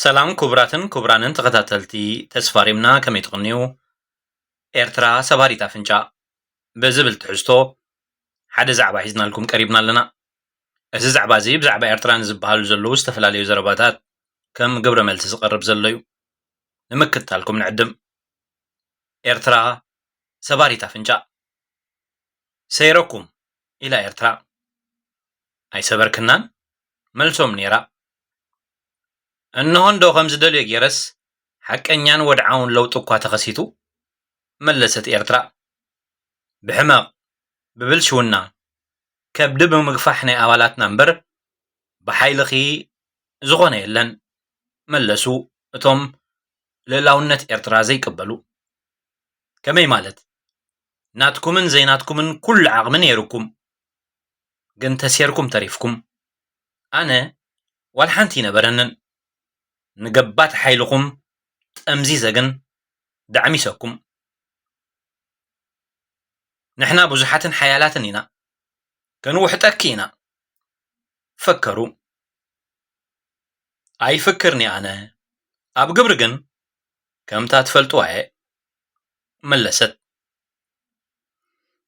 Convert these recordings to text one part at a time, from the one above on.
ሰላም ክቡራትን ክቡራንን ተኸታተልቲ ተስፋ ሪምና፣ ከመይ ትቕንዩ? ኤርትራ ሰባሪት ኣፍንጫ ብዝብል ትሕዝቶ ሓደ ዛዕባ ሒዝናልኩም ቀሪብና ኣለና። እዚ ዛዕባ እዚ ብዛዕባ ኤርትራ ንዝበሃሉ ዘለዉ ዝተፈላለዩ ዘረባታት ከም ግብረ መልሲ ዝቐርብ ዘሎ እዩ። ንምክትታልኩም ንዕድም። ኤርትራ ሰባሪት ኣፍንጫ። ሰይረኩም ኢላ ኤርትራ። ኣይሰበርክናን መልሶም ነይራ። እንሆ እንዶ ከም ዝደልዮ ገይረስ ሓቀኛን ወድዓውን ለውጢ እኳ ተኸሲቱ፣ መለሰት ኤርትራ። ብሕመቕ፣ ብብልሽውና፣ ከብዲ ብምግፋሕ ናይ ኣባላትና እምበር ብሓይልኺ ዝኾነ የለን፣ መለሱ እቶም ልእላውነት ኤርትራ ዘይቅበሉ። ከመይ ማለት? ናትኩምን ዘይናትኩምን ኩሉ ዓቕሚ ነይሩኩም፣ ግን ተሴርኩም ተሪፍኩም። ኣነ ዋላ ሓንቲ ይነበረንን። ንገባት ሓይልኹም ጠምዚዘ ግን ዳዕሚሰኩም። ንሕና ብዙሓትን ሓያላትን ኢና፣ ከንውሕጠኪ ኢና። ፈከሩ። ኣይፍክርኒ ኣነ፣ ኣብ ግብሪ ግን ከምታ ትፈልጥዋ እየ፣ መለሰት።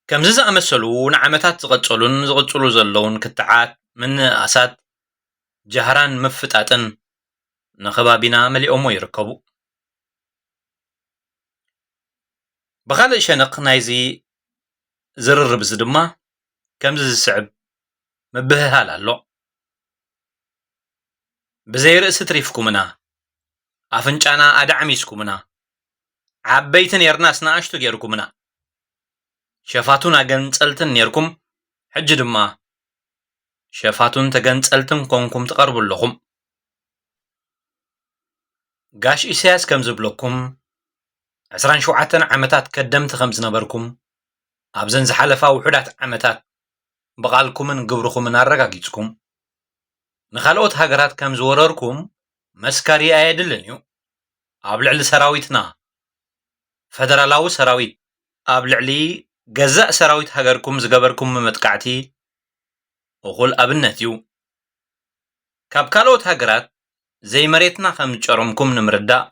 ከምዚ ዝኣመሰሉ ንዓመታት ዝቐጸሉን ዝቕጽሉ ዘለዉን ክትዓት፣ ምንእኣሳት፣ ጃህራን ምፍጣጥን ንኸባቢና መሊኦሞ ይርከቡ። ብኻልእ ሸነኽ ናይዚ ዝርርብ እዚ ድማ ከምዚ ዝስዕብ ምብህሃል ኣሎ። ብዘይ ርእሲ ትሪፍኩምና፣ ኣፍንጫና ኣዳዕሚስኩምና፣ ዓበይቲ ኔርናስ ንኣሽቱ ጌርኩምና። ሸፋቱን ኣገንጸልትን ኔርኩም፣ ሕጂ ድማ ሸፋቱን ተገንጸልትን ኮንኩም ትቐርቡ ኣለኹም። ጋሽ ኢሳያስ ከም ዝብለኩም፣ ዕስራን ሸውዓተን ዓመታት ከደምቲ ከም ዝነበርኩም፣ ኣብዘን ዝሓለፋ ውሑዳት ዓመታት ብቓልኩምን ግብርኹምን ኣረጋጊጽኩም፣ ንኻልኦት ሃገራት ከም ዝወረርኩም መስካሪ ኣየድልን እዩ። ኣብ ልዕሊ ሰራዊትና፣ ፈደራላዊ ሰራዊት፣ ኣብ ልዕሊ ገዛእ ሰራዊት ሃገርኩም ዝገበርኩም መጥቃዕቲ እኹል ኣብነት እዩ። ካብ ካልኦት ሃገራት ዘይመሬትና ከም ዝጨረምኩም ንምርዳእ፣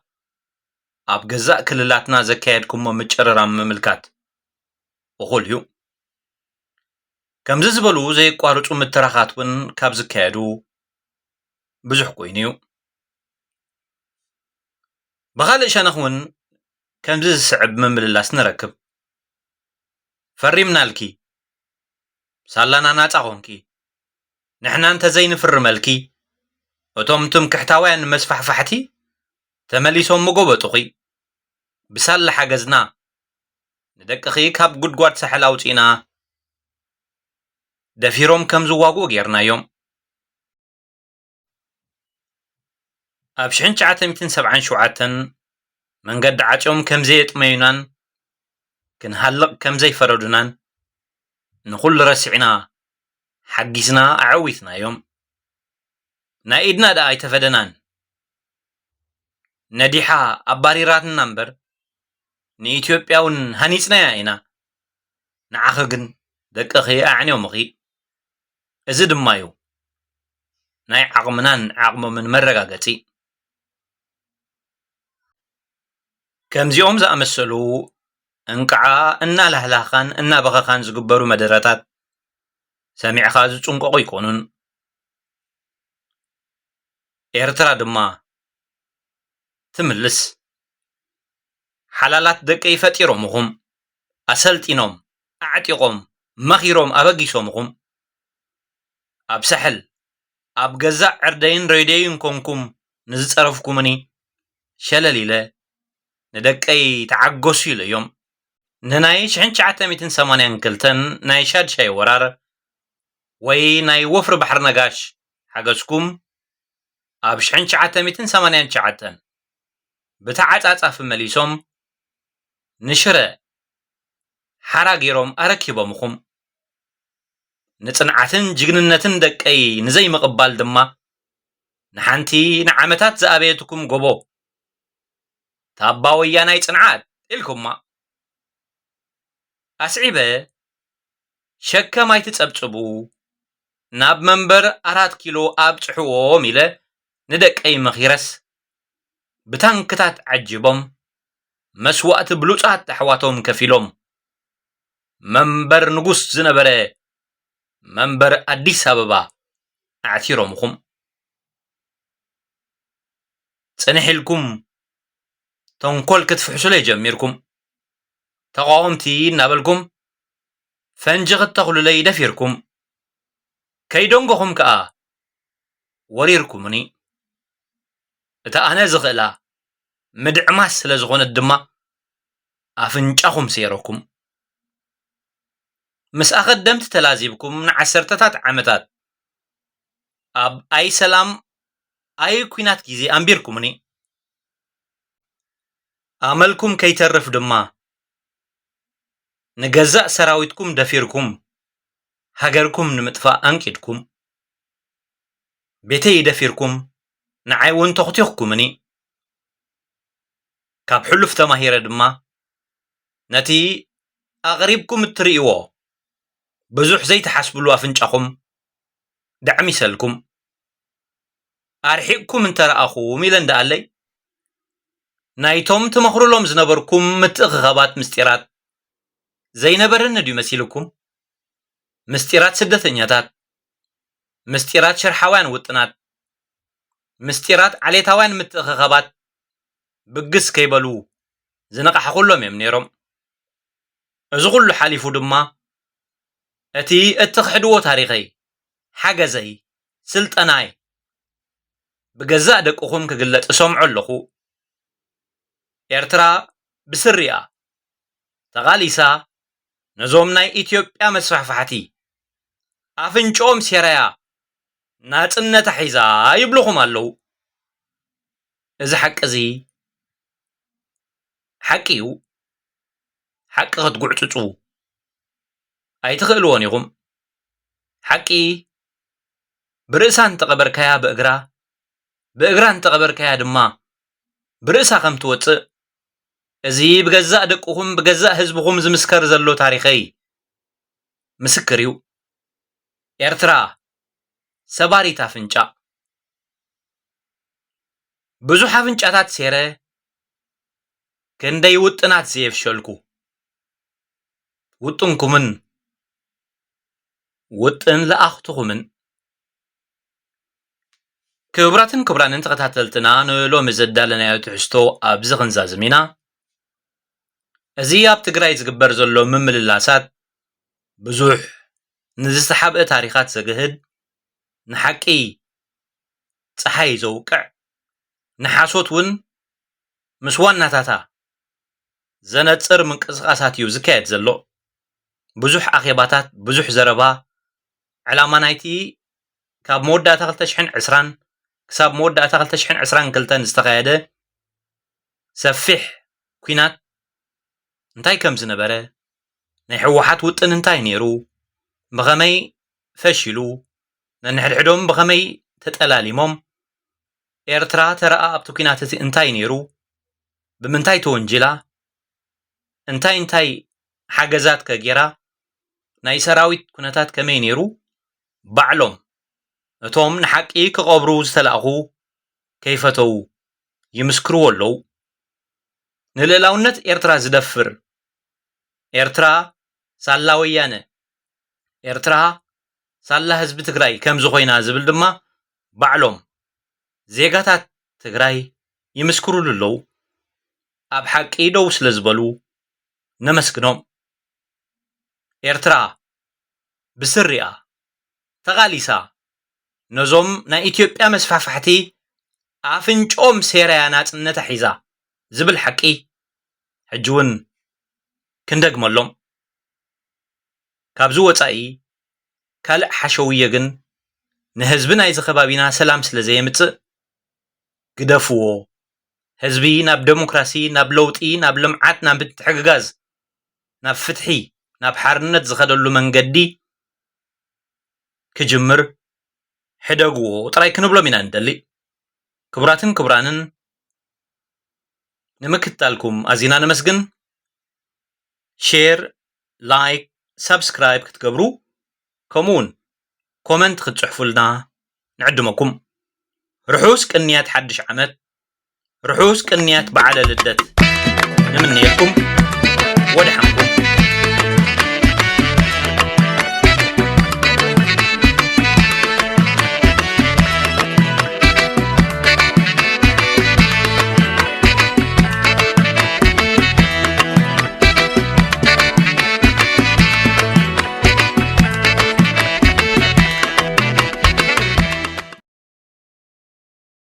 ኣብ ገዛእ ክልላትና ዘካየድኩሞ ምጭርራም ምምልካት እኹል እዩ። ከምዚ ዝበሉ ዘየቋርጹ ምትራኻት እውን ካብ ዝካየዱ ብዙሕ ኮይኑ እዩ። ብኻልእ ሸነኽ እውን ከምዚ ዝስዕብ ምምልላስ ንረክብ። ፈሪምናልኪ፣ ሳላና ናጻ ኾንኪ። ንሕና እንተዘይንፍርመልኪ፣ እቶም ትምክሕታውያን መስፋሕፋሕቲ ተመሊሶም ምጎበጡኺ። ብሳላ ሓገዝና ንደቅኺ ካብ ጉድጓድ ሳሕል ኣውጺእና፣ ደፊሮም ከም ዝዋግኡ ጌርናዮም። ኣብ ሽሕን ትሽዓተ ሚእትን ሰብዓን ሸውዓተን መንገዲ ዓጽዮም ከም ዘየጥመዩናን ክንሃልቕ ከም ዘይፈረዱናን ንኹሉ ረሲዕና ሓጊዝና ኣዐዊትናዮም። ናይ ኢድና ደኣ ኣይተፈደናን። ነዲሓ ኣባሪራትና እምበር ንኢትዮጵያ እውን ሃኒጽናያ ኢና። ንዓኺ ግን ደቅኺ ኣዕንዮምኺ። እዚ ድማ እዩ ናይ ዓቕምናን ዓቕሞምን መረጋገጺ። ከምዚኦም ዝኣመሰሉ እንቅዓ እናላህላህኻን እናበኸኻን ዝግበሩ መደረታት ሰሚዕኻ ዝጽንቀቑ ኣይኮኑን። ኤርትራ ድማ ትምልስ። ሓላላት ደቀይ ፈጢሮምኹም፣ ኣሰልጢኖም፣ ኣዕጢቖም፣ መኺሮም፣ ኣበጊሶምኹም። ኣብ ሳሕል፣ ኣብ ገዛእ ዕርደይን ሬድዮይን ኮንኩም ንዝጸረፍኩምኒ ሸለል ኢለ፣ ንደቀይ ተዓገሱ ኢለዮም። ንናይ ሽሕን ትሽዓተ ሚእትን ሰማንያን ክልተን ናይ ሻድሻይ ወራር ወይ ናይ ወፍሪ ባሕሪ ነጋሽ ሓገዝኩም ኣብ ሽሕን ትሽዓተ ሚእትን ሰማንያን ትሽዓተን ብተዓጻጻፊ መሊሶም ንሽረ ሓራ ገይሮም ኣረኪቦምኹም። ንጽንዓትን ጅግንነትን ደቀይ ንዘይምቕባል ድማ ንሓንቲ ንዓመታት ዝኣበየትኩም ጎቦ ታባ ወያናይ ጽንዓት ኢልኩማ። ኣስዒበ ሸከም ኣይትጸብጽቡ፣ ናብ መንበር ኣራት ኪሎ ኣብጽሕዎም ኢለ ንደቀይ መኺረስ፣ ብታንክታት ዓጂቦም፣ መስዋእቲ ብሉጻት ኣሕዋቶም ከፊሎም፣ መንበር ንጉስ ዝነበረ መንበር ኣዲስ ኣበባ ኣዕቲሮምኹም። ጽንሕ ኢልኩም ተንኮል ክትፍሕሱለይ ጀሚርኩም። ተቓወምቲ እናበልኩም ፈንጂ ክትተኽሉለይ ደፊርኩም። ከይደንጎኹም ከኣ ወሪርኩምኒ። እታ ኣነ ዝኽእላ ምድዕማስ ስለ ዝኾነት ድማ ኣፍንጫኹም ሴረኩም። ምስ ኣኸደምቲ ተላዚብኩም ንዓሰርተታት ዓመታት ኣብ ኣይ ሰላም ኣይ ኲናት ግዜ ኣንቢርኩምኒ። ኣመልኩም ከይተርፍ ድማ ንገዛእ ሰራዊትኩም ደፊርኩም ሃገርኩም ንምጥፋእ ኣንቂድኩም። ቤተይ ደፊርኩም ንዓይ እውን ተኹቲኽኩምኒ። ካብ ሕሉፍ ተማሂረ ድማ ነቲ ኣቕሪብኩም እትርእይዎ ብዙሕ ዘይትሓስብሉ ኣፍንጫኹም ደዕሚሰልኩም። ኣርሒቕኩም እንተረኣኹም ኢለ እንደኣለይ ናይቶም ትመኽሩሎም ዝነበርኩም ምትእኽኻባት ምስጢራት ዘይነበረኒ ድዩ መሲልኩም? ምስጢራት ስደተኛታት፣ ምስጢራት ሽርሓውያን ውጥናት፣ ምስጢራት ዓሌታውያን ምትእኽኻባት ብግስ ከይበሉ ዝነቓሕኹሎም እዮም ነይሮም። እዚ ኩሉ ሓሊፉ ድማ እቲ እትኽሕድዎ ታሪኸይ፣ ሓገዘይ፣ ስልጠናይ ብገዛእ ደቅኹም ክግለጽ እሰምዖ ኣለኹ። ኤርትራ ብስሪኣ ተቓሊሳ ነዞም ናይ ኢትዮጵያ መስፋሕፋሕቲ ኣፍንጭኦም ሴራያ ናጽነታ ሒዛ ይብልኹም ኣለዉ። እዚ ሓቂ እዚ ሓቂ እዩ። ሓቂ ክትጉዕጽጹ ኣይትኽእልዎን ኢኹም። ሓቂ ብርእሳ እንተቐበርካያ ብእግራ፣ ብእግራ እንተቐበርካያ ድማ ብርእሳ ከም ትወጽእ፣ እዚ ብገዛእ ደቅኹም ብገዛእ ህዝብኹም ዝምስከር ዘሎ ታሪኸይ ምስክር እዩ። ኤርትራ ሰባሪት ኣፍንጫ። ብዙሕ ኣፍንጫታት ሴረ፣ ክንደይ ውጥናት ዘየፍሸልኩ። ውጥንኩምን ውጥን ለኣኽትኹምን። ክቡራትን ክቡራንን ተኸታተልትና፣ ንሎሚ ዘዳለናዮ ትሕዝቶ ኣብዚ ክንዛዝም ኢና። እዚ ኣብ ትግራይ ዝግበር ዘሎ ምምልላሳት ብዙሕ ንዝተሓብአ ታሪኻት ዘግህድ፣ ንሓቂ ጸሓይ ዘውቅዕ፣ ንሓሶት እውን ምስ ዋናታታ ዘነጽር ምንቅስቓሳት እዩ ዝካየድ ዘሎ። ብዙሕ ኣኼባታት፣ ብዙሕ ዘረባ፣ ዕላማ ናይቲ ካብ መወዳእታ ክልተ ሽሕን ዕስራን ክሳብ መወዳእታ ክልተ ሽሕን ዕስራን ክልተን ዝተኻየደ ሰፊሕ ኲናት እንታይ ከም ዝነበረ፣ ናይ ህወሓት ውጥን እንታይ ነይሩ፣ ብኸመይ ፈሺሉ፣ ነንሕድሕዶም ብኸመይ ተጠላሊሞም፣ ኤርትራ ተረኣ ኣብቲ ኲናት እቲ እንታይ ነይሩ፣ ብምንታይ ተወንጂላ፣ እንታይ እንታይ ሓገዛት ከ ጌራ፣ ናይ ሰራዊት ኩነታት ከመይ ነይሩ፣ ባዕሎም እቶም ንሓቂ ክቐብሩ ዝተላእኹ ከይፈተዉ ይምስክርዎ ኣለዉ። ንልእላውነት ኤርትራ ዝደፍር፣ ኤርትራ ሳላ ወያነ፣ ኤርትራ ሳላ ህዝቢ ትግራይ ከም ዝኾይና ዝብል ድማ ባዕሎም ዜጋታት ትግራይ ይምስክሩሉ ኣለዉ። ኣብ ሓቂ ደው ስለ ዝበሉ ነመስግኖም። ኤርትራ ብስሪኣ ተቓሊሳ ነዞም ናይ ኢትዮጵያ መስፋሕፋሕቲ ኣፍንጭኦም ሴራያ ናጽነታ ሒዛ ዝብል ሓቂ ሕጂ እውን ክንደግመሎም። ካብዚ ወጻኢ ካልእ ሓሸውየ ግን ንህዝቢ ናይዚ ከባቢና ሰላም ስለ ዘየምጽእ ግደፍዎ። ህዝቢ ናብ ደሞክራሲ፣ ናብ ለውጢ፣ ናብ ልምዓት፣ ናብ ምትሕግጋዝ፣ ናብ ፍትሒ፣ ናብ ሓርነት ዝኸደሉ መንገዲ ክጅምር ሕደግዎ ጥራይ ክንብሎም ኢና ንደሊ። ክቡራትን ክቡራንን ንምክትታልኩም ኣዚና ነመስግን። ሼር፣ ላይክ፣ ሳብስክራይብ ክትገብሩ ከምኡውን ኮመንት ክትጽሕፉልና ንዕድመኩም። ርሑስ ቅንያት ሓድሽ ዓመት። ርሑስ ቅንያት በዓለ ልደት ንምነየልኩም። ወደሓንኩም።